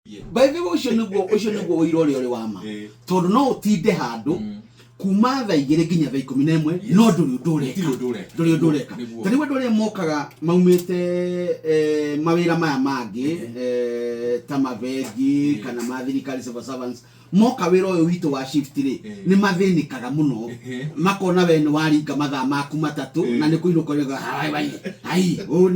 By the way, ũcio nĩguo ũira ũrĩa ũrĩ wa ma, tondũ no ũtinde handũ kuma thaa 2 nginya thaa 11, no ndũrĩ ũndũ ũreka. Gũtirĩ ũndũ ũreka. Ndũrĩ ũndũ ũreka. Ta rĩu andũ arĩa mokaga maumĩte mawĩra maya mangĩ, ta mabengi kana ma thirikari, civil servants, moka wĩra ũyũ witũ wa shift rĩ, nĩ mathĩnĩkaga mũno. Makona we nĩ waringa mathaa maku 3 na nĩ kũinũka ũrĩa, hai hai hai, ũũ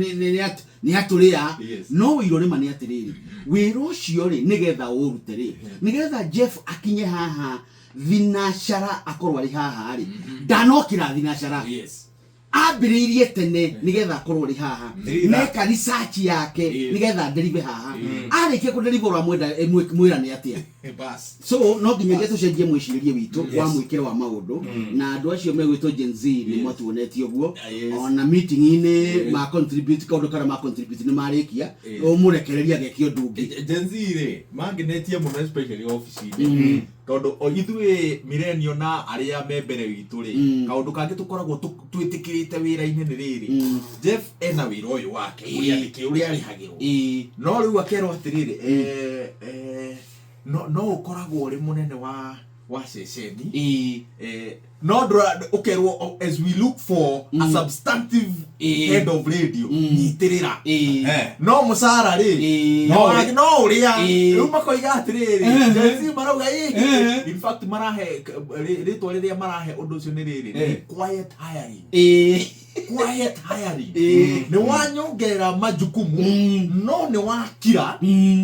nĩ atũrĩa. No ũira ũrĩ ma nĩ atĩrĩrĩ, wĩra ũcio rĩ, nĩgetha ũrute rĩ, nĩgetha Jeff akinye haha thinacara, akorwo arĩ haha rĩ, ndanokĩra thinacara. Ambĩrĩirie tene nĩgetha akorwo arĩ haha, neka research yake nĩgetha nderive haha. Arĩkia kũderive, ũramwenda mwĩra nĩ atĩa? Bas. So no nginyagia tũcenjie mwĩcirĩrie witũ wa mwĩkĩre wa maũndũ, na andũ acio megwĩtwo Gen Z nĩ matuonetie ũguo. Ona meeting-inĩ ma contribute kaũndũ karĩa ma contribute nĩ marĩkia, ũmũrekereria ageke ũndũ ũngĩ. Gen Z rĩ, mangenetie mũno, especially ofici-inĩ, tondũ o ithuĩ millennial na arĩa me mbere witũ rĩ, kaũndũ kangĩ tũkoragwo twĩtĩkĩrĩte wĩra-inĩ nĩ rĩrĩ, Jeff ena wĩra ũyũ wake ũrĩa andĩkĩ ũrĩa arĩhagĩrwo, no rĩu akerwo atĩrĩrĩ, no ũkoragwo ũrĩ mũnene wa ceceni, no ndũra ũkerwo, as we look for a substantive head of radio, nyitĩrĩra. No mũcara rĩ, no ũrĩa rĩu makoiga atĩrĩrĩ, Gen Z marauga ĩ, in fact marahe rĩtwa rĩrĩa marahe ũndũ ũcio nĩ rĩrĩ, nĩ quiet hiring. Quiet hiring nĩ wanyongerera majukumu, no nĩ wakira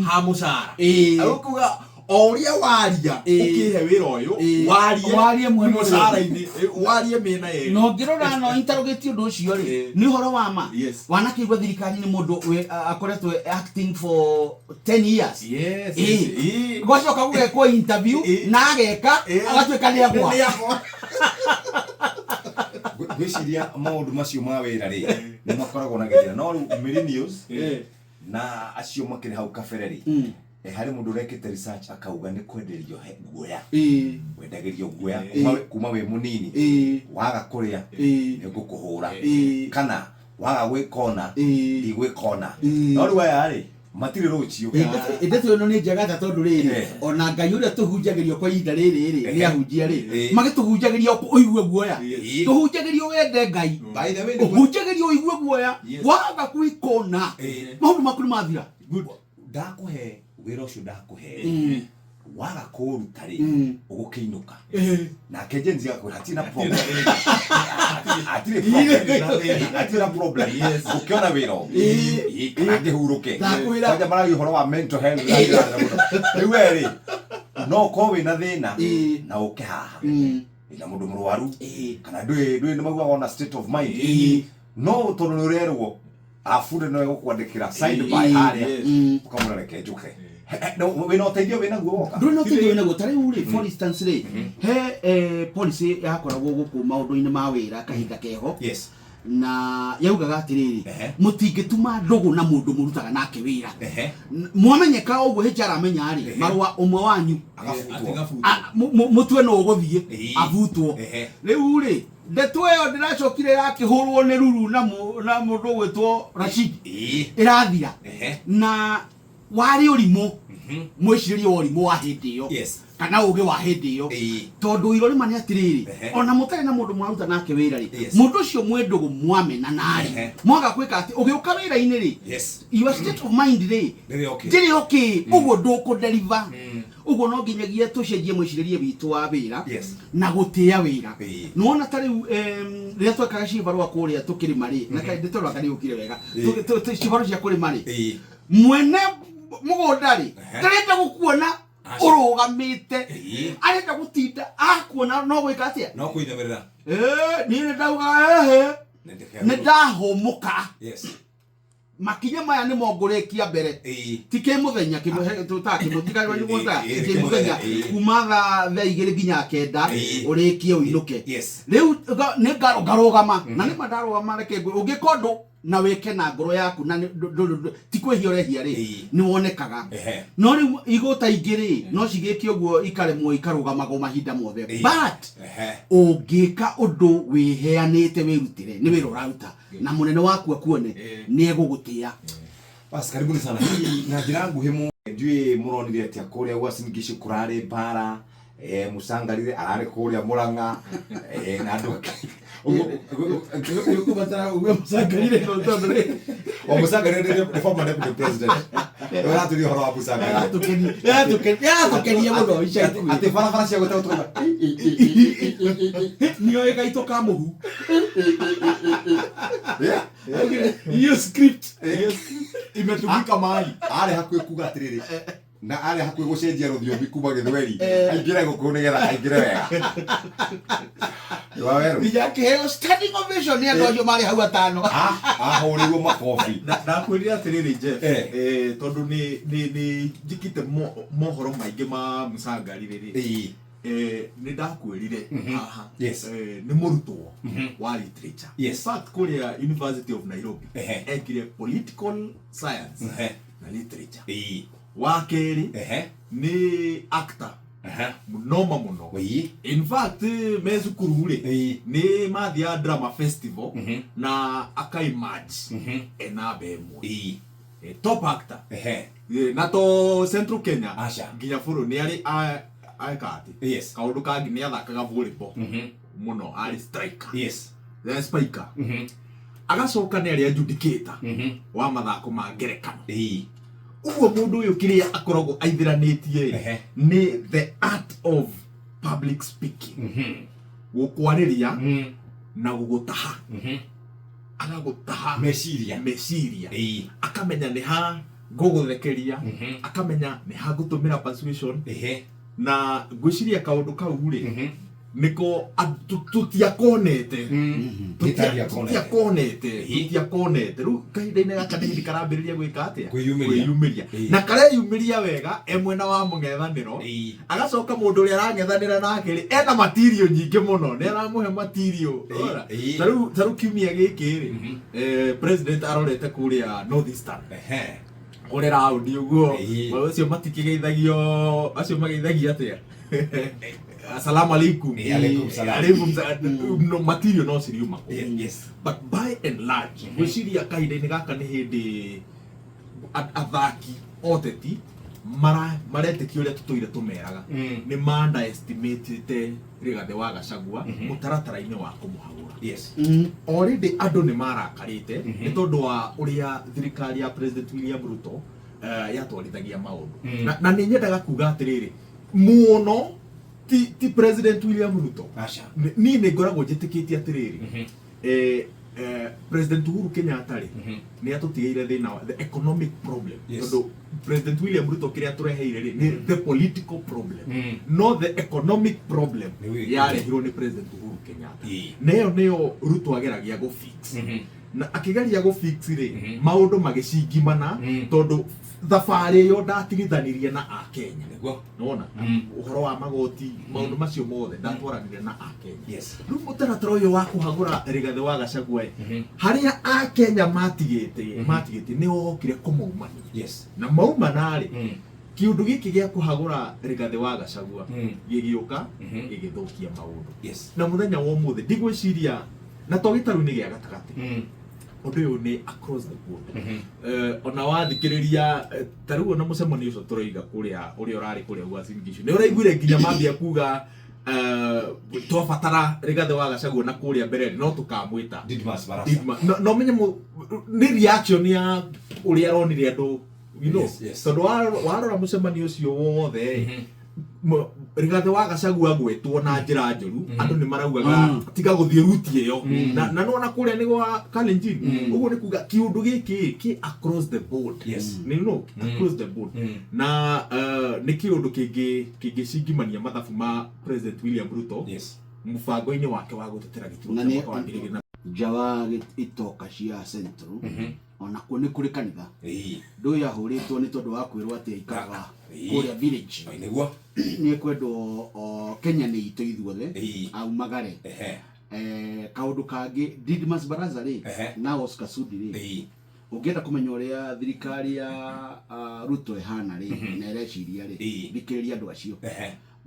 ha mũcara. Ũkuga o ũrĩa waria, ũkĩhe wĩra ũyũ, warie Warie mwena ũyũ. mũcara-inĩ, warie mĩena yerĩ. Na ũngĩrora no interrogate ũndũ ũcio rĩ, nĩ ũhoro wa ma. Wanakĩigua thirikari nĩ mũndũ akoretwo acting for 10 years. Gwacoka gũgekwo interview na ageka, agatuĩka nĩ agwa. Nĩ agwa. Ngwĩciria maũndũ macio ma wĩra rĩ, nĩ makoragwo na gĩthĩna, no rĩu millennials na acio makĩrĩ hau kabere rĩ, harĩ mũndũ ũrekĩte research akauga nĩ kwenderio he guoya, wendagĩrio guoya kuma wĩ mũnini. Waga kũrĩa, nĩ ngũkũhũra, kana waga gwĩka ũna, ndigwĩka ũna. No rĩu aya rĩ, matirĩ rũciũ. Ndeto ĩno nĩ njega ta tondũ rĩrĩ, ona Ngai ũrĩa tũhunjagĩrio kwa ihinda rĩrĩ rĩ, nĩ ahunjia rĩ, magĩtũhunjagĩria ũigue guoya, tũhunjagĩrio wende Ngai, By the way, ũhunjagĩrio ũigue guoya. Waga gwĩka ũna, maũndũ maku nĩ mathira. Good. Ndakũhe wĩra ũcio, ndakũhe, waga kũũruta rĩ, ũgũkĩinũka. Nake Gen Z agakwĩra hatirĩ na problem, hatirĩ problem, hatirĩ na problem, ngũkĩona wĩra ũngĩ. Kana ngĩhurũke. Ndakwĩra. Kwanja maragia ũhoro wa mental health na njĩra nene mũno. Rĩu we rĩ, no ũkorwo wĩna thĩna na ũke haha, wĩna mũndũ mũrwaru, kana ndũĩ nĩ maugaga ona state of mind, no tondũ nĩ ũrerwo abunde no egũkwandĩkĩra signed by harĩa, ũkamwĩra reke njũke. No, wĩna ũteithio wĩnaguo woka. Ndũrĩ na ũteithio wĩnaguo. Ta rĩu rĩ, for instance rĩ, he policy yakoragwo gũkũ maũndũ-inĩ ma wĩra kahinda keho, na yaugaga atĩrĩrĩ, mũtingĩtuma ndũgũ na mũndũ mũrutaga nake wĩra. Mwamenyeka ũguo, HR amenya rĩ, marũa ũmwe wanyu agabutwo. Mũtue no ũgũthiĩ abutwo. Rĩu rĩ, ndeto ĩyo ndĩracokire yakĩhũrwo nĩ ruru na mũndũ ũgwĩtwo Rashid, ĩrathira. Na warĩ ũrimũ, mwĩcirĩrie wa ũrimũ wa hĩndĩ ĩyo, kana ũgĩ wa hĩndĩ ĩyo, tondũ irorima nĩ atĩrĩrĩ, ona mũtarĩ na mũndũ mũraruta nake wĩra rĩ, mũndũ ũcio mwĩ ndũgũ mwamenana rĩ, mwaga gwĩka atĩ ũgĩũka wĩra-inĩ rĩ, your state of mind rĩ, Ndĩrĩ okay. Ndĩrĩ okay. Ũguo ndũkũdeliver. Ũguo no nginyagia tũcenjie mwĩcirĩrie witũ wa wĩra na gũtĩa wĩra. Nĩwona ta rĩu rĩrĩa twekaga cibarũa kũrĩa tũkĩrĩma rĩ, na kaĩ ndĩtoroga nĩ ũkire wega. Cibarũa cia kũrĩma rĩ, mwene mũgũnda rĩ, ndarenda gũkuona ũrũgamĩte, arenda gũtinda akuona no gwĩka atĩa? No kũinamĩrĩra. Niĩ nĩ ndauga ehe, nĩ ndahũmũka. Makinya maya nĩmo ngũrĩkia mbere, ti kĩmũthenya tũtaga kĩmũthenya, kĩmũthenya kuma thaa 2 nginya 9, ũrĩkie ũinũke. Rĩu nĩ ngarũgama na nĩma ndarũgama, reke ũngĩka ũndũ na wĩke na ngoro yaku na ti kwĩhia ũrehia rĩ, nĩ wonekaga. No rĩu igũta ingĩ rĩ, no cigĩke ũguo ikaremwo, ikarũgamagwo mahinda mothe, but ũngĩka ũndũ wĩheanĩte, wĩrutĩre, nĩ wĩra ũraruta na mũnene waku akuone, nĩ egũgũtĩa. Bas, karibuni sana. Hihi na njĩra nguhĩ. Ndiũĩ mũronire atĩa kũrĩa Uasin Gishu kũrarĩ mbara, Mũcangarire ararĩ kũrĩa Mũrang'a, na andũ angĩ. Ũkũbatara uge Mũcangarire no tondũ rĩ O Mũcangarire nĩ former deputy president. Nĩ ũratũria ũhoro wa Mũcangarire. Yaratũkenia mũno ica ikuhĩ. Atĩ barabara cia gwĩtagwo tũkauga Nĩoĩ gaitũ ka mũhu. Hiyo script Imetumika mahali. Arĩ hakuhĩ kuga atĩrĩrĩ, na arĩ hakuhĩ gũcenjia rũthiomi kuma gĩthweri aingĩre gũkũ nĩgetha aingĩre wega. Nĩ wa werũ. Nginya akĩheo standing ovation nĩ andũ acio marĩ hau atano. Ahũrĩirwo makobi. Ndakwĩrire atĩrĩrĩ Jeff, tondũ nĩ njĩkĩte mohoro maingĩ ma Mũcangarire rĩ, nĩ ndakwĩrire haha, nĩ mũrutwo wa literature. In fact, kũrĩa University of Nairobi ekire political science na literature. Wa kerĩ nĩ actor noma mũno. In fact, me cukuru rĩ, nĩ mathiaga drama festival na aka-emerge e namba ĩmwe. Top actor. Na to Central Kenya nginya bũrũri nĩ arĩ eka atĩ kaũndũ kangĩ nĩ athakaga volleyball mũno, arĩ striker. Spiker. Agacoka nĩ arĩ adjudicator wa mathako ma ngerekano. Ũguo mũndũ ũyũ kĩrĩa akoragwo aithĩranĩtie nĩ the art of public speaking. Gũkwarĩria na gũgũtaha. Agagũtaha meciria. Meciria. Akamenya nĩ ha ngũgũthekeria, akamenya nĩ ha ngũtũmĩra persuasion. Na ngwĩciria kaũndũ kau rĩ, nĩko tũtiakonete. Tũtiakonete, tũtiakonete. Rĩu kahinda-inĩ gaka nĩ hĩndĩ karambĩrĩria gwĩka atĩa? Kwĩyumĩria. Na kareyumĩria wega e mwena wa mũng'ethanĩro. Agacoka mũndũ ũrĩa arang'ethanĩra nake rĩ, ena material nyingĩ mũno, nĩ aramũhe material. Ta rĩu kiumia gĩkĩ rĩ, president arorete kũrĩa North Eastern. Kũrĩa raũndi ũguo. Acio matikĩgeithagio, acio mageithagia atĩa? Assalamu alaikum. Alaikum salam. Alaikum salam. No, material no ciriuma kũu. But by and large, ngwĩciria kahinda-inĩ gaka nĩ hĩndĩ athaki oteti maretĩkia ũrĩa tũtũire tũmeraga. Nĩ ma underestimatĩte Rigathĩ wa Gachagua mũtaratara-inĩ wa kũmũhagũra. Already andũ nĩ marakarĩte nĩ tondũ wa ũrĩa thirikari ya President William Ruto yatwarithagia maũndũ. Na nĩ nyendaga kuga atĩrĩrĩ, mũno ti President William Ruto. Niĩ nĩ ngoragwo njĩtĩkĩtie atĩrĩrĩ, President Uhuru Kenyatta rĩ, nĩ atũtigĩire thĩna wa the economic problem. Tondũ President William Ruto kĩrĩa tũreheire rĩ, nĩ the political problem. No the economic problem yarehirwo nĩ President Uhuru Kenyatta. Na ĩyo nĩyo Ruto ageragia gũ fix. Na akĩgeria gũ fix rĩ, maũndũ magĩcingimana tondũ thabarĩ ĩyo ndatigithanirie na Akenya. Nĩwona? Ũhoro wa magoti, maũndũ macio mothe ndatwaranire na Akenya. Rĩu mũtaratara ũyũ wa kũhagũra Rigathĩ wa Gachagua ĩ, harĩa Akenya matigĩte, matigĩte nĩ okire kũmaumania. Na maumana rĩ, kĩũndũ gĩkĩ gĩa kũhagũra Rigathĩ wa Gachagua gĩgĩũka gĩgĩthũkia maũndũ. Na mũthenya wa ũmũthĩ ndigwĩciria na to gĩtarũ-inĩ gĩa gatagatĩ. Ũndũ ũyũ nĩ across the board. Ona wathikĩrĩria, ta rĩu ona mũcemanio ũcio tũroiga kũrĩa ũrĩa ũrarĩ kũrĩa Uasin Gishu, nĩ ũraiguire nginya mambia kuga twabatara Rigathĩ wa Gachagua na kũrĩa mbere no tũkamwĩta Didmus Barasa. Didmus. No menye nĩ reaction ya ũrĩa aronire andũ, you know. Tondũ warora mũcemanio ũcio wothe, Rigathĩ wa Gachagua gwĩtwo na njĩra njũru, andũ nĩ maraugaga tiga gũthiĩ ruti ĩyo. Na nĩwona kũrĩa nĩ gwa Kalenjin. Ũguo nĩ kuga kĩũndũ gĩkĩ kĩ across the board. Nĩ no, across the board. Na nĩ kĩũndũ kĩngĩcingimania mathabu ma President William Ruto mũbango-inĩ wake wa gũtetera gĩturwa Na kĩa nĩ mwaka wa ngiri igĩrĩ na nja wa itoka cia Central, ona kuo nĩ kũrĩ kanitha. Ndũĩ ahũrĩtwo nĩ tondũ wa kwĩrwo atĩ aikaraga kũrĩa village. Nĩguo. Nĩ ekwendwo o Kenya nĩ itũ ithuothe, aumagare. Kaũndũ kangĩ, Didmus Barasa rĩ, na Oscar Sudi rĩ, Ũngĩenda kũmenya ũrĩa thirikari ya Ruto ĩhana rĩ, na ĩreciria rĩ, thikĩrĩria andũ acio.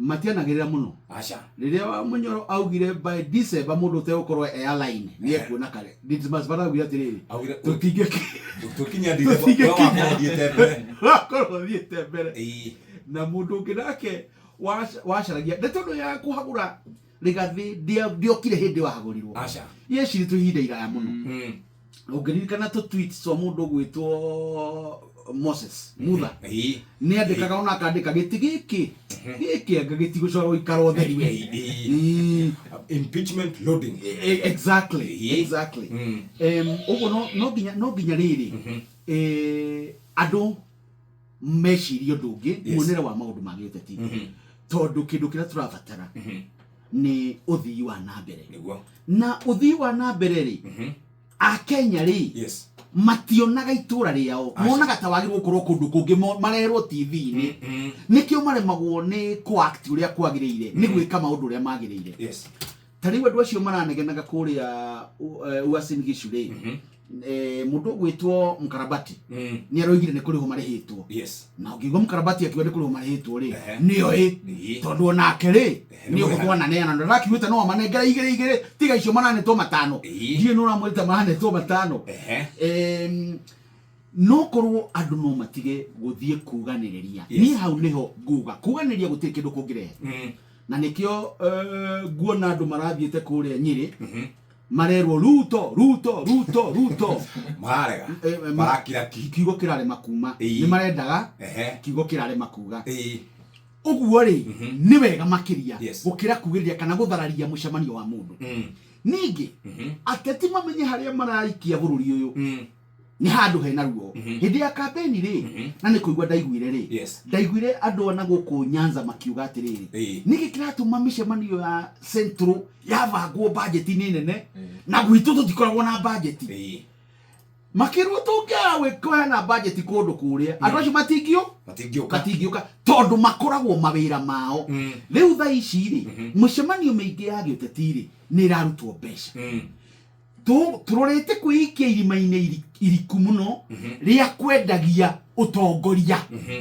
Matianagĩrĩra mũno. Aca. Rĩrĩa Munyoro augire by December mũndũ ũtegũkorwo airline nĩ ekuona kare. Didmus Barasa augire atĩrĩrĩ, Augire tũtingĩkinya tũkinya December Tũtingĩkinya. we wakorwo ũthiĩte mbere. Wakorwo ũthiĩte mbere. Ĩĩ. Na mũndũ ũngĩ nake wacaragia ndeto ĩno ya kũhagũra Rigathi ndiokire hĩndĩ wahagũrirwo. Aca. Yecirĩtwo ihinda iraya mũno. Ũngĩririkana tũ tweets twa mũndũ ũgwĩtwo Moses Mutha. Ĩĩ. Nĩ andĩkaga ona akandĩka gĩtĩ gĩkĩ gĩkĩ anga gĩtigũcoka gũikara ũtheri we. Ĩĩ. Impeachment loading. Exactly. Ĩĩ. Exactly. Ũguo no nginya rĩrĩ, andũ mecirie ũndũ ũngĩ, muonere wa maũndũ ma gĩũteti. Tondũ kĩndũ kĩrĩa tũrabatara nĩ ũthii wa na mbere. Nĩguo. Na ũthii wa na mbere rĩ, Akenya rĩ, Yes. mationaga itũra rĩao, Aca. monaga ta wagĩrĩirwo gũkorwo kũndũ kũngĩ, marerwo TV-inĩ. Nĩkĩo maremagwo nĩ kũ-act ũrĩa kwagĩrĩire, nĩ gwĩka maũndũ ũrĩa magĩrĩire. Yes. Ta rĩu andũ acio maranegenaga kũrĩa Uasin Gishu rĩ, mũndũ ũgwĩtwo Mkarabati nĩ aroigire nĩ kũrĩhwo marĩhĩtwo. Yes. Na ũngĩigua Mkarabati akiuga nĩ kũrĩhwo marĩhĩtwo rĩ, Ehe. nĩoĩ. Ĩĩ. Tondũ onake rĩ, Ehe, nĩ nĩ ũguo twananeana, na ndakiugĩte no amanengere igĩrĩ igĩrĩ, tiga icio maranetwo matano. Ĩĩ. Ndiũĩ nĩ ũramwĩrĩte maranetwo matano. Ehe. No korwo andũ no matige gũthiĩ kuganĩrĩria. Yes. Niĩ hau nĩho nguga. Kuganĩrĩria gũtirĩ kĩndũ kũngĩrehe. Na nĩkĩo nguona andũ marathiĩte kũrĩa Nyĩrĩ, marerwo Ruto, Ruto, Ruto, Ruto. Mararega. Marakira ki. Kiugo kĩrarema kuma. Ĩĩ. Nĩ marendaga Ehe. kiugo kĩrarema kuga. Ĩĩ. Ũguo rĩ, nĩ wega makĩria Yes. gũkĩra kugĩrĩria kana gũthararia mũcemanio wa mũndũ. Ningĩ, ateti mamenye harĩa maraikia bũrũri ũyũ. Nĩ handũ hena ruo. Hĩndĩ ya kampeni rĩ, na nĩ kũigua ndaiguire rĩ, Yes. ndaiguire andũ ana gũkũ Nyanza makiuga atĩrĩrĩ, Ĩĩ. nĩkĩ kĩratũma mĩcemanio ya Central yabangwo budget-inĩ nene, na gwitũ tũtikoragwo na budget. Ĩĩ. Makĩrwo tũngĩaga kũheana budget kũndũ kũrĩa, andũ acio Matingĩũka. matingĩũka tondũ makoragwo mawĩra mao. Rĩu thaa ici rĩ, mĩcemanio mĩingĩ ya gĩũteti rĩ, nĩ ĩrarutwo mbeca. Tũrorete kwĩikia irima-inĩ iriku mũno rĩa kwendagia ũtongoria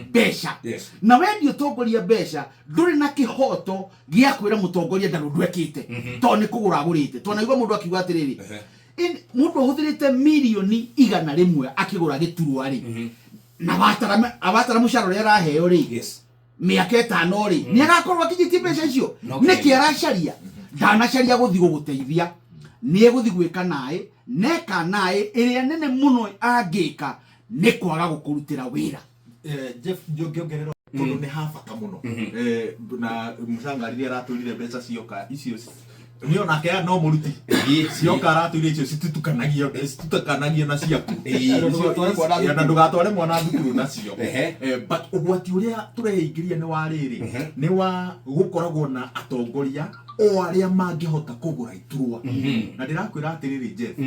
mbeca. Yes. Na wendia ũtongoria mbeca, ndũrĩ na kĩhoto gĩa kwĩra mũtongoria ndarĩ ũndũ ekĩte. Tondũ nĩ kũgũra agũrĩte. Twanaigua mũndũ akiuga atĩrĩrĩ, Ehe. mũndũ ahũthĩrĩte mirioni igana rĩmwe akĩgũra gĩturwa rĩ, na watara mũcara ũrĩa araheo rĩ, Yes. mĩaka ĩtano rĩ, nĩ agakorwo akinyĩtie mbeca icio. No Nĩkĩ kĩgerio. aracaria? Ndanacaria gũthiĩ gũgũteithia. Nĩ egũthiĩ gwĩka naĩ, neka naĩ ĩrĩa nene mũno angĩka nĩ kwaga gũkũrutĩra wĩra. Jeff, ngĩongerera tondũ nĩ ha bata mũno. Na Mũcangari nĩ aratwĩrire mbeca cioka icio nĩ onake no mũruti. Ĩĩ. Cioka aratwĩrire icio citutukanagio na ciaku. Ĩĩ. Icio- Ndũgatware mwana na thukuru. ndũgatware mwana thukuru nacio. Ehe. But ũgwati ũrĩa tũreingĩria nĩ wa rĩrĩ, nĩ wa gũkoragwo na atongoria o arĩa mangĩhota kũgũra iturwa. Na ndĩrakwĩra atĩrĩrĩ, Jeff,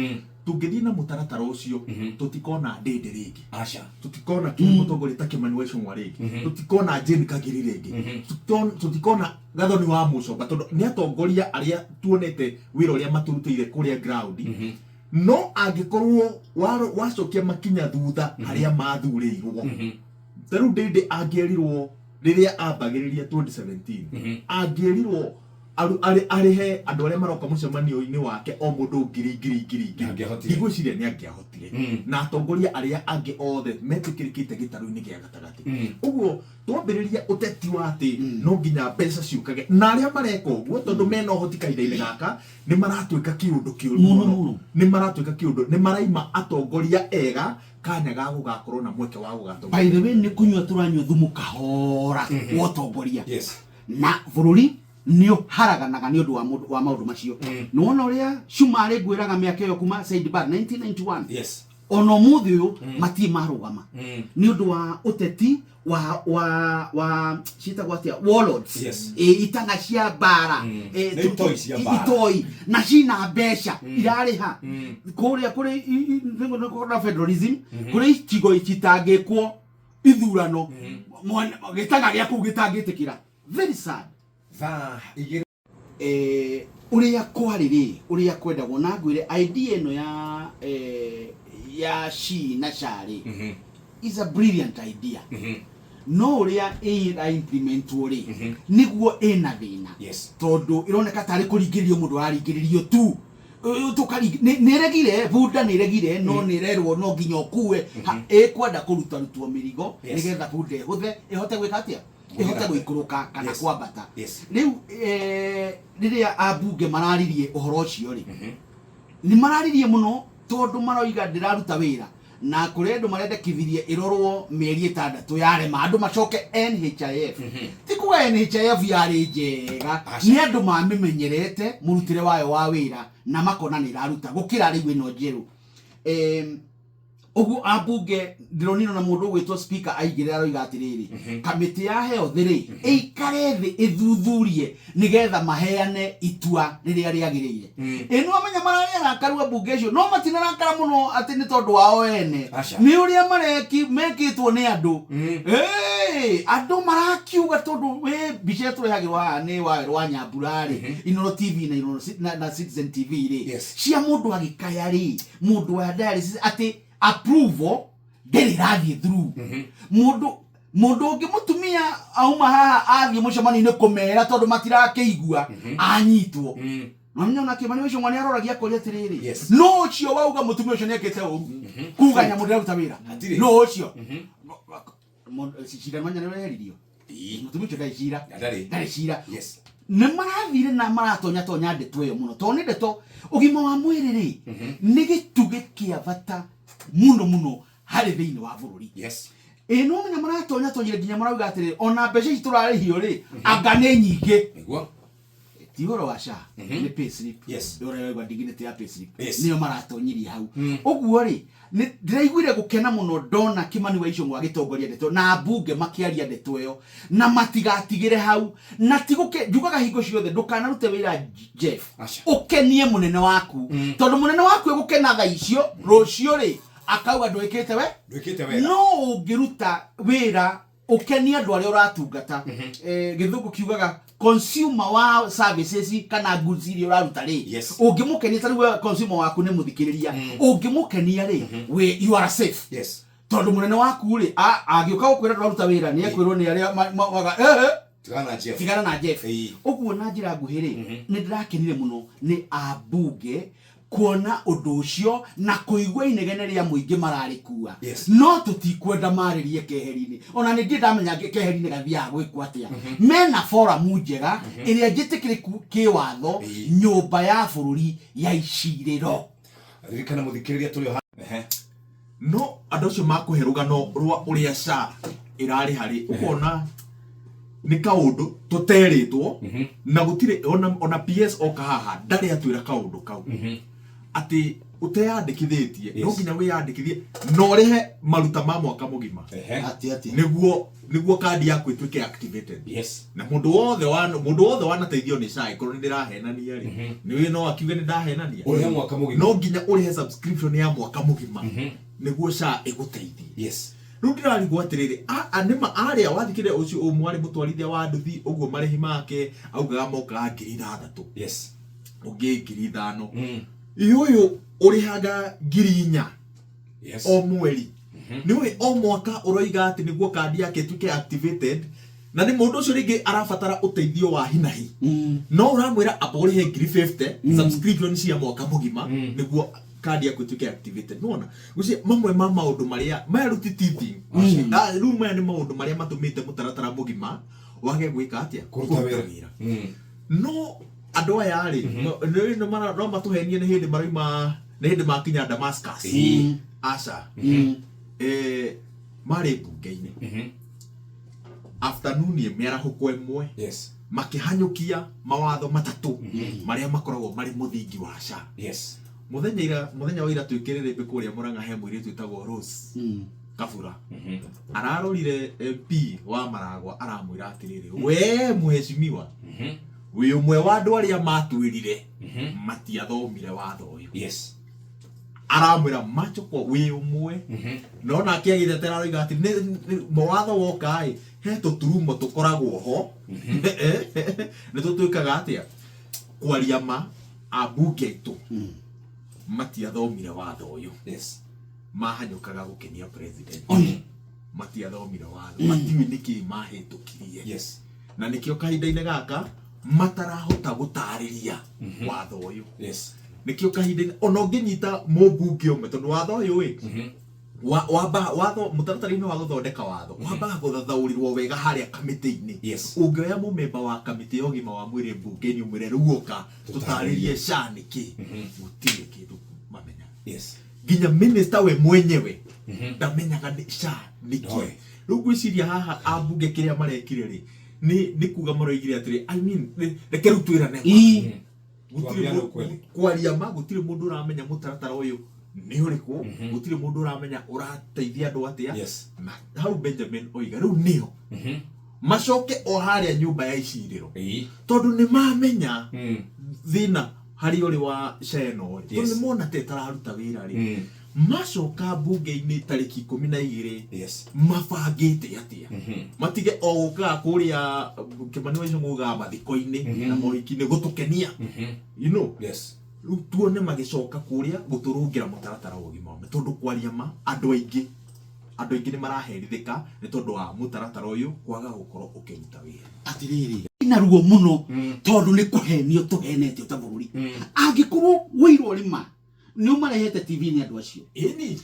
tũngĩthiĩ na mũtaratara ũcio, tũtikona Ndĩndĩ rĩngĩ. Aca. Tũtikona kĩrĩa mũtongoria ta Kimani wa Ichung'wa rĩngĩ. Tũtikona Jane Kagiri rĩngĩ. Tũtikona Gathoni wa Mũcomba, tondũ nĩ atongoria arĩa tuonete wĩra ũrĩa matũrutĩire kũrĩa ground. No angĩkorwo wacokia makinya thutha harĩa mathurĩirwo. Ta rĩu Ndĩndĩ angĩerirwo rĩrĩa ambagĩrĩria 2017, angĩerirwo arĩhe andũ arĩa maroka mũcemanio-inĩ wake o mũndũ ngiri, ngiri, ngiri, ngiri. Nĩangĩahotire. Ndigwĩciria nĩangĩahotire. Na atongoria arĩa angĩ othe metĩkĩrĩkĩte gĩtarũ-inĩ gĩa gatagatĩ. Ũguo twambĩrĩria ũteti wa atĩ no nginya mbeca ciũkage, na arĩa mareka ũguo tondũ mena ũhoti kahinda-inĩ gaka nĩ maratuĩka kĩũndũ kĩũru Mũno, mũno. mũno. Nĩ maratuĩka kĩũndũ, nĩ maraima atongoria ega kanya ga gũgakorwo na mweke wa gũgatongoria. By the way, nĩ kũnyua tũranyua thumu kahora wa ũtongoria. Yes. Na bũrũri nĩ ũharaganaga nĩ ũndũ wa maũndũ macio. Nĩ wona ũrĩa Cumarĩ ngwĩraga mĩaka ĩyo kuma Said Barre 1991. Yes. Ona ũmũthĩ ũyũ matirĩ marũgama. Nĩ ũndũ wa ũteti wa ciĩtagwo atĩa? Warlords. Yes. Itanga cia mbara. Nĩ itoi cia mbara. Itoi. Na cina mbeca irarĩha. Kũrĩa kũrĩ na federalism, kũrĩ icigo citangĩkwo ithurano. Gĩtanga gĩa kũu gĩtangĩtĩkĩra. Very sad. Thaa igĩrĩ. Ũrĩa kwarĩ rĩ, ũrĩa kwendagwo na ngwĩre idea ĩno ya ya SHI na SHA rĩ, is a brilliant idea, no ũrĩa ĩra implementwo rĩ, nĩguo ĩna thĩna, tondũ ĩroneka tarĩ kũringĩrĩrio mũndũ araringĩrĩrio tu. Nĩ ĩregire bunda, nĩ ĩregire, no nĩ ĩrerwo no nginya ũkue. Ĩkwenda kũrutarutwo mĩrigo nĩgetha bunda ĩhũthe, ĩhote gwĩka atĩa? Ĩhote gũikũrũka kana kwambata. Rĩu rĩrĩa ambunge mararirie ũhoro ũcio rĩ, nĩ mararirie mũno tondũ maroiga ndĩraruta wĩra, na kũrĩ andũ marendekithirie ĩrorwo mĩeri 6, yarema andũ macoke NHIF. Ti kuga NHIF yarĩ njega. Aca. Nĩ andũ mamĩmenyerete mũrutĩre wayo wa wĩra na makona nĩ ĩraruta gũkĩra rĩu ĩno njerũ. Ũguo ambunge ndĩronire na mũndũ ũgwĩtwo speaker aigĩrĩra, aroiga atĩrĩrĩ, kamĩtĩ ya health rĩ, ĩikare thĩ ĩthuthurie nĩgetha maheane itua rĩrĩa rĩagĩrĩire. Ĩ nĩ wamenya mararĩ arakaru ambunge acio, no matinarakara mũno atĩ nĩ tondũ wao ene. Aca. Nĩ ũrĩa mareki mekĩtwo nĩ andũ. Ĩĩ, andũ marakiuga tondũ wĩ mbica ĩrĩa tũrehagĩrwo haha nĩ Wawerũ wa Nyambura rĩ, Inooro TV na Inooro na Citizen TV rĩ, cia mũndũ agĩkaya rĩ, mũndũ wa dialysis atĩ approval ndĩrĩ ĩrathiĩ through. Mũndũ ũngĩ mũtumia auma haha athiĩ mũcemanio-inĩ kũmera tondũ matirakĩigua, anyitwo. No nyona ona Kĩmani ũcio nĩ aroragia akoria atĩrĩrĩ, no ũcio wauga mũtumia ũcio nĩekĩte ũru kuga nyamũ ndĩraruta wĩra? Hatirĩ. No ũcio cira manya nĩ ũreheririo. Mũtumia ũcio ndarĩ cira. Ndarĩ. Ndarĩ cira. Nĩ marathire na maratonya tonya ndeto ĩyo mũno tondũ nĩ ndeto ũgima wa mwĩrĩ rĩ, nĩ gĩtugĩ kĩa bata mũno mũno harĩ thĩinĩ wa bũrũri. Ĩ no menya maratonya tonyire nginya marauga atĩrĩrĩ, ona mbeca ici tũrarĩhio rĩ, anga nĩ nyingĩ. Ti ũhoro wa SHA, nĩ pay slip. Ũrĩa dignity ya pay slip nĩyo maratonyirie hau. Ũguo rĩ, nĩ ndĩraiguire gũkena mũno ndona Kĩmani wa Ichung'wa agĩtongoria ndeto na ambunge makĩaria ndeto ĩyo, na matigatigĩre hau. Na ti gũke njugaga hingo ciothe, ndũkanarute wĩra, Jeff, Aca. ũkenie mũnene waku, tondũ mũnene waku egũkena thaa icio, rũciũ rĩ akauga ndwĩkĩte we. Ndwĩkĩte wega. No ũngĩruta wĩra ũkenie andũ arĩa ũratungata, gĩthũngũ kiugaga consumer wa services kana goods iria ũraruta rĩ, ũngĩmũkenia, ta rĩu we consumer waku nĩ mũthikĩrĩria, ũngĩmũkenia rĩ, we you are safe, tondũ mũnene waku rĩ, angĩũka gũkwĩra ndũraruta wĩra, nĩ ekwĩrwo nĩ arĩa maga Tigana na Jeff. Tigana na Jeff. Ũguo na njĩra nguhĩ rĩ, nĩ ndĩrakenire mũno nĩ ambunge kuona ũndũ ũcio na kũigua inegene rĩa mũingĩ mararĩkua. No tũtikwenda marĩrie keheri-inĩ, ona nĩ ndirĩ ndamenya keheri-inĩ gathiaga gwĩkwo atĩa. Mena foramu njega ĩrĩa njĩtĩkĩrĩku kĩwatho, nyũmba ya bũrũri ya icirĩro. Ririkana mũthikĩrĩria tũrĩ o No andũ acio makũhe rũgano rwa ũrĩa SHA ĩrarĩ harĩ ũkona nĩ kaũndũ tũterĩtwo, na gũtirĩ ona PS oka haha ndarĩ atwĩra kaũndũ kau, atĩ ũteyandĩkithĩtie no nginya wĩyandĩkithie na ũrĩhe maruta ma mwaka mũgima. Atĩ Nĩguo kandi yaku ĩtuĩke activated. Na mũndũ wothe wanateithio nĩ SHA, ĩkorwo nĩ ndĩrahenania rĩ, nĩ no akiuge nĩ ndahenania. Ũrĩhe mwaka mũgima. No nginya ũrĩhe subscription ya mwaka mũgima nĩguo SHA ĩgũteithie. Rĩu ndĩrarigwo atĩrĩrĩ, nĩma arĩa wathikĩrĩria ũcio ũmwe arĩ mũtwarithia wa nduthi ũguo marĩhi make augaga mokaga 6,000, ũngĩ 5,000. Ĩ ũyũ ũrĩhaga 4,000 o mweri, nĩ ũĩ o mwaka ũroiga atĩ nĩguo kandi yake ĩtuĩke activated, na nĩ mũndũ ũcio rĩngĩ arabatara ũteithio wa hinahi, no ũramwĩra amba ũrĩhe 50,000 subscription cia mwaka mũgima nĩguo kandi yaku ĩtuĩke activated. Nĩwona gũcio mamwe ma maũndũ marĩa maya rĩu ti teething. Rĩu maya nĩ maũndũ marĩa matũmĩte mũtaratara mũgima wage gwĩka atĩa? Kũruta wĩra. No andũ aya rĩ, no matũhenie nĩ hĩndĩ marauma, nĩ hĩndĩ makinya Damascus. Aca. Marĩ mbunge-inĩ afternoon mĩarahũko ĩmwe, makĩhanyũkia mawatho matatũ marĩa makoragwo marĩ mũthingi wa SHA. Mũthenya wa ira twĩkĩrĩre mbĩ kũrĩa Mũrang'a he mũirĩtu wĩtagwo Rose Kabura, ararorire MP wa Maragwa, aramwĩra atĩrĩrĩ, we mheshimiwa, wĩ ũmwe wa andũ arĩa matwĩrire matiathomire watho ũyũ. Aramwĩra macho kwa wĩ ũmwe, no nake agĩtetera aroiga atĩ mawatho woka ĩ he tũturumo tũkoragwo ho, nĩ tũtuĩkaga atĩa. Kwaria ma, ambunge aitũ matiathomire watho ũyũ. Yes. Mahanyũkaga gũkenia president. Oni. Matiathomire watho, matiũĩ nĩkĩ mahĩtũkirie. Yes. Na nĩkĩo kahinda-inĩ gaka matarahota gũtarĩria watho ũyũ. Yes. Nĩkĩo kahinda-inĩ ona ũngĩnyita mũmbunge ũmwe, tondũ watho ũyũ ĩ wamba watho mũtaratara-inĩ wa gũthondeka watho wambaga gũthathaũrĩrwo wega harĩa kamĩtĩ-inĩ. Yes. Ũngĩoya mũmemba wa kamĩtĩ ya ũgima wa mwĩrĩ mbunge-inĩ ũmwĩre rĩu ũka tũtarĩrie SHA nĩkĩ, gũtirĩ kĩndũ mamenya. Yes. Nginya minister we mwenyewe ndamenyaga nĩ SHA nĩkĩ. Ndoĩ. Rĩu ngwĩciria haha ambunge kĩrĩa marekire rĩ nĩ kuga maroigire atĩrĩ, I mean, reke rĩu twĩrane ma. Gũtirĩ Twambia na ukweli. Kwaria ma, gũtirĩ mũndũ ũramenya mũtaratara ũyũ nĩ ũrĩkũ, gũtirĩ mũndũ ũramenya ũrateithia andũ atĩa. Yes. Na hau Benjamin oiga rĩu nĩo macoke o harĩa nyũmba ya icirĩro, tondũ nĩ mamenya thĩna harĩa ũrĩ wa SHA ĩno rĩ, tondũ nĩ mona ta ĩtararuta wĩra rĩ, macoka mbunge-inĩ tarĩki 12, Yes. mabangĩte atĩa matige o gũkaga kũrĩa Kĩmani wa Ichung'wa ugaga mathiko-inĩ na mohiki-inĩ gũtũkenia. Yes. Rĩu tuone magĩcoka kũrĩa gũtũrũngĩra mũtaratara wa ũgima wa mwĩrĩ, tondũ kwaria ma, andũ aingĩ nĩ maraherithĩka nĩ tondũ wa mũtaratara ũyũ kwaga gũkorwo ũkĩruta wĩra. Atiriri, ina ruo muno, tondu ni kuhenio tuhenetio ta bururi. Angikorwo wĩira ũrĩ nĩ ũmarehete TV-inĩ andũ acio, Ĩni.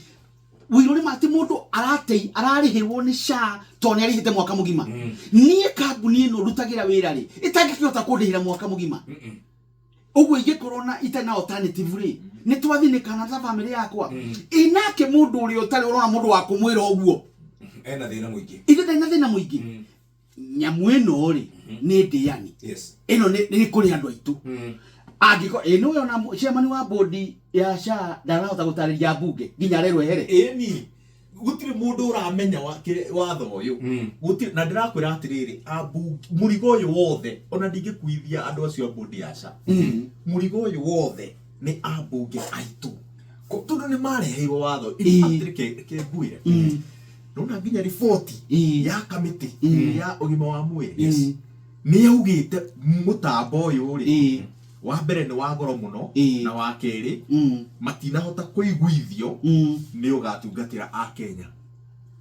Wĩira ũrĩ ma atĩ mũndũ aratei ararĩhĩrwo nĩ SHA tondũ nĩ arĩhĩte mwaka mũgima. Niĩ kambuni ĩno ndutagĩra wĩra rĩ, ĩtangĩkĩhota kũndĩhĩra mwaka mũgima ũguo, ingĩkorwo na itarĩ na alternative rĩ, nĩ twathinĩkana ta bamĩrĩ yakwa. Ĩ nake mũndũ ũrĩa ũtarĩ ũrona mũndũ wa kũmwĩra ũguo? Ena thĩna mũingĩ. Ithe ndarĩ na thĩna mũingĩ. Nyamũ ĩno rĩ, nĩ ndĩani. Yes. Ĩno nĩ kũrĩ andũ aitũ angĩko ĩ nĩwe ona chairman wa board ya SHA ndarahota gũtarĩria mbunge nginya arerwo ehere. Ĩni, gũtirĩ mũndũ ũramenya watho ũyũ. Gũtirĩ, na ndĩrakwĩra atĩrĩrĩ, ambunge, mũrigo ũyũ wothe ona ndingĩkuithia andũ acio a board ya SHA. Mũrigo ũyũ wothe nĩ ambunge aitũ, tondũ nĩ mareheirwo watho. In fact, reke ngwĩre, nona nginya riboti ya kamĩtĩ ya ũgima wa mwĩrĩ nĩ yaugĩte mũtambo ũyũ rĩ, wa mbere nĩ wa goro mũno, na wa kerĩ matinahota kũiguithio nĩ ũgatungatĩra akenya.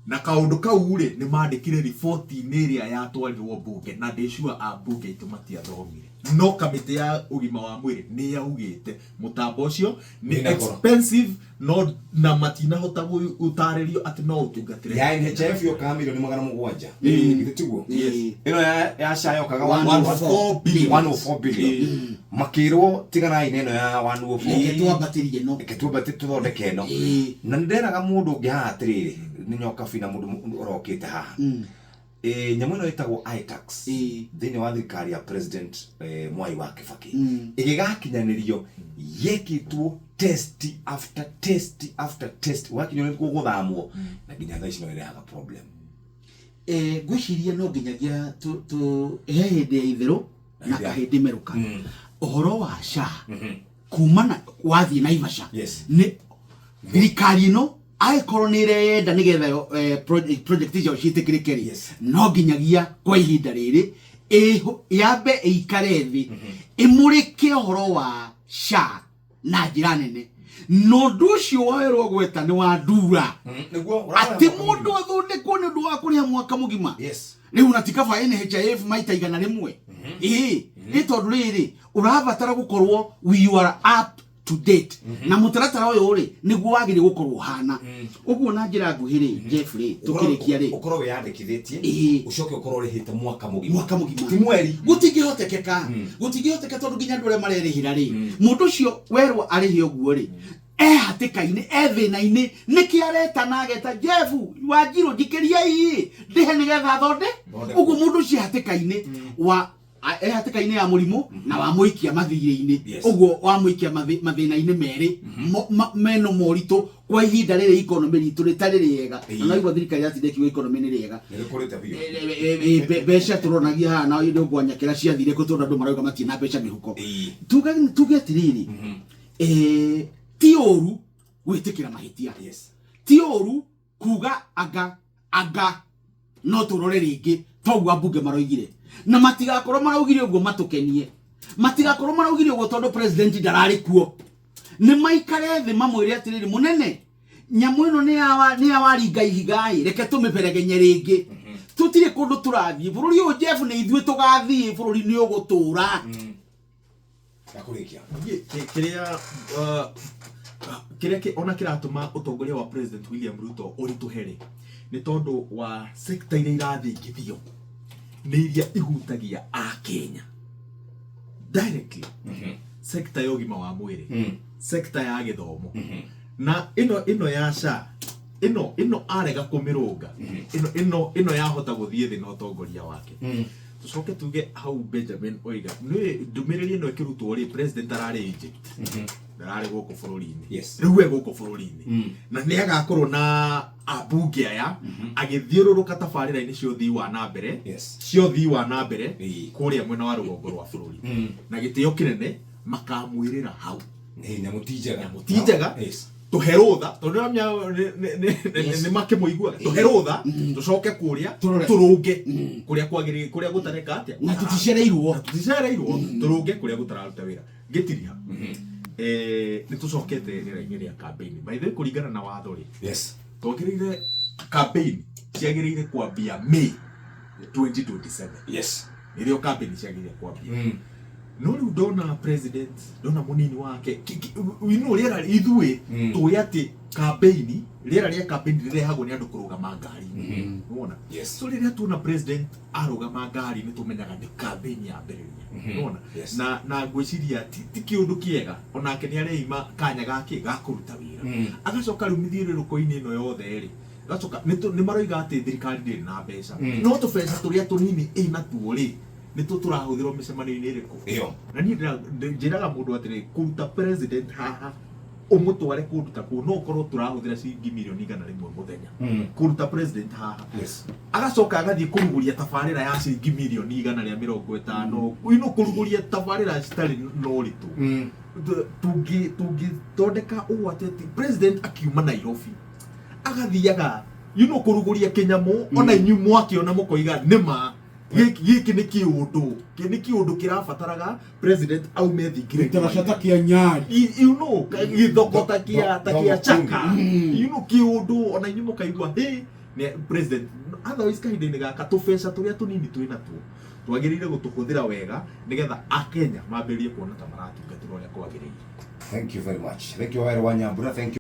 Na kaũndũ kau rĩ, nĩ mandĩkire riboti-inĩ ĩrĩa yatwarirwo mbunge, na ndĩ sure ambunge aitũ matiathomire, no kamĩtĩ ya ũgima wa mwĩrĩ nĩ yaugĩte mũtambo ũcio nĩ Wĩna goro. expensive, no na matinahota gũtarĩrio atĩ no ũtungatĩre. Ya NHIF yokaga milioni 700, githĩ tiguo? Yes. Ĩno ya SHA yokaga 104 billion. 104 billion. Makĩrwo tiganai na ĩno ya 104. Reke twambatĩrie no. Reke twambate tũthondeke ĩno. Na nĩ nderaga mũndũ ũngĩ haha atĩrĩrĩ, nĩ nyoka bina mũndũ ũrokĩte haha. Nyamũ ĩno ĩtagwo iTax thĩinĩ wa thirikari ya President Mwai wa Kibaki ĩgĩgakinyanĩrio yekĩtwo test after test after test, wakinywo nĩ gũthamwo, na nginya thaa ici no ĩrehaga problem. Ngwĩciria no nginyagia he hĩndĩ ya itherũ na Hĩndĩ ya- kahĩndĩ merũka ũhoro wa SHA kumana wathiĩ Naivasha. Nĩ thirikari ĩno angĩkorwo nĩ ĩreyenda nĩgetha project icio ciĩtĩkĩrĩke rĩ, no nginyagia kwa ihinda rĩrĩ yambe ĩikare thĩ ĩmũrĩke ũhoro wa SHA na njĩra nene, na ũndũ ũcio woerwo gweta nĩ wa ndura. Nĩguo. Atĩ mũndũ athondekwo nĩ ũndũ wa kũrĩha mwaka mũgima. Rĩu na tikaba NHIF maita 100, ĩĩ nĩ tondũ rĩrĩ ũrabatara gũkorwo we are up to date na mũtaratara ũyũ rĩ, nĩguo wagĩrĩire gũkorwo ũhana ũguo. Na njĩra nguhĩ rĩ, Jeff rĩ, tũkĩrĩkia rĩ, Ũkorwo wĩyandĩkithĩtie, ũcoke ũkorwo ũrĩhĩte mwaka mũgima. Mwaka mũgima. Ti mweri. Gũtingĩhotekeka, gũtingĩhoteka, tondũ nginya andũ arĩa marerĩhĩra rĩ, mũndũ ũcio werwo arĩhe ũguo rĩ, e hatĩka-inĩ, e thĩna-inĩ, nĩkĩ areta na ageta Jeff Wanjirũ, njikĩria ii ndĩhe nĩgetha thonde. Thondekwo. Ũguo mũndũ ũcio e hatĩka-inĩ wa e hatĩka-inĩ ya mũrimũ na wa mũikia mathirĩ-inĩ. Ũguo wa mũikia mathĩna-inĩ merĩ meno moritũ kwa ihinda rĩrĩ economy ritũ rĩtarĩ rĩega. Na noigua thirikari yatinda ĩkiuga economy nĩ rĩega. Nĩ rĩkũrĩte biũ. Mbeca tũronagia haha na nĩ ngwanyakĩra ciathire kũ, tondũ andũ marauga matirĩ na mbeca mĩhuko. Tuge atĩrĩrĩ, ti ũru gwĩtĩkĩra mahĩtia. Ti ũru kuga anga anga no tũrore rĩngĩ toguo ambunge maroigire, na matigakorwo maraugire ũguo matũkenie. Matigakorwo maraugire ũguo tondũ president ndararĩ kuo. Nĩ maikare thĩ mamwĩre atĩrĩrĩ, mũnene, nyamũ ĩno nĩ ya waringa ihiga-ĩ, reke tũmĩberegenye rĩngĩ. Tũtirĩ kũndũ tũrathiĩ. Bũrũri ũyũ Jeff nĩ ithuĩ tũgathiĩ, bũrũri nĩ ũgũtũra. Ndakũrĩkia. Kĩrĩa kĩrĩa ona kĩratũma ũtongoria wa President William Ruto ũritũhe rĩ, nĩ tondũ wa sector iria irathingithio nĩ iria ihutagia Akenya directly. Sector ya ũgima wa mwĩrĩ, sector ya gĩthomo, na ĩno ya SHA, ĩno arega kũmĩrũnga, ĩno yahota gũthiĩ thĩ na ũtongoria wake. Tucoke tuge hau Benjamin oiga nĩ ndũmĩrĩri ĩno ĩkĩrutwo rĩ, president ararĩ Egypt, ndararĩ gũkũ bũrũri-inĩ. Rĩu e gũkũ bũrũri-inĩ na nĩ agakorwo na ambunge aya agĩthiũrũrũka tabarĩra-inĩ cia ũthii wa na mbere, cia ũthii wa na mbere kũrĩa mwena wa rũgongo rwa bũrũri, na gĩtĩo kĩnene makamwĩrĩra hau. Nĩ nyamũ ti njega. Nyamũ ti njega. Tũhe rũtha tondũ nĩ nĩ makĩmũiguaga, tũhe rũtha tũcoke kũrĩa tũrũnge kũrĩa kwagĩrĩire, kũrĩa gũtareka atĩa. Na tũticereirwo. Na tũticereirwo, tũrũnge kũrĩa gũtararuta wĩra. Ngĩtiriha, nĩ tũcokete rĩera-inĩ rĩa campaign. By the way, kũringana na watho rĩ, twagĩrĩire campaign ciagĩrĩire kwambia May 2027. Nĩrĩo campaign ciagĩrĩire kwambia. No rĩu ndona president, ndona mũnini wake, you know, rĩera ithuĩ tũĩ atĩ campaign, rĩera rĩa campaign rĩrehagwo nĩ andũ kũrũgama ngari-inĩ. Nĩwona? Yes. So rĩrĩa tuona president arũgama ngari, nĩ tũmenyaga nĩ campaign yambĩrĩria. Nĩwona? Yes. Na ngwĩciria ti kĩũndũ kĩega, onake nĩ areima kanya gake ga kũruta wĩra. Agacoka rĩu mĩthiũrũrũko-inĩ ĩno yothe rĩ, gacoka nĩ maroiga atĩ thirikari ndĩrĩ na mbeca, no tũbeca tũrĩa tũnini ĩnatuo rĩ, nĩtũ tũrahũthĩrwo mĩcemanio-inĩ ĩrĩkũ? Ĩyo. Na niĩ njĩraga mũndũ atĩrĩ, kũruta president haha ũmũtware kũndũ ta kũu, no ũkorwo tũrahũthĩra ciringi mirioni 100 mũthenya kũruta president haha. Agacoka agathiĩ kũrugũria tabarĩra ya ciringi mirioni 150, ino kũrugũria tabarĩra citarĩ na ũritũ. Tũngĩthondeka ũũ atĩ president akiuma Nairobi agathiaga kũrugũria kĩnyamũ, ona inyuĩ mwakĩona mũkoiga nĩma gĩkĩ nĩ kĩũndũ, nĩ kĩũndũ kĩrabataraga president aume thingĩra Gĩtaraca ta kĩa Nyari. Gĩthoko ta kĩa Chaka, kĩũndũ ona inyuĩ mũkaigua hĩ nĩ president. Otherwise kahinda-inĩ gaka tũbeca tũrĩa tũnini twĩ natuo twagĩrĩire gũtũhũthĩra wega nĩgetha Akenya mambĩrĩrie kuona ta maratungatĩrwo ũrĩa kwagĩrĩire. Thank you very much. Thank you, Waweru wa Nyambura. Thank you.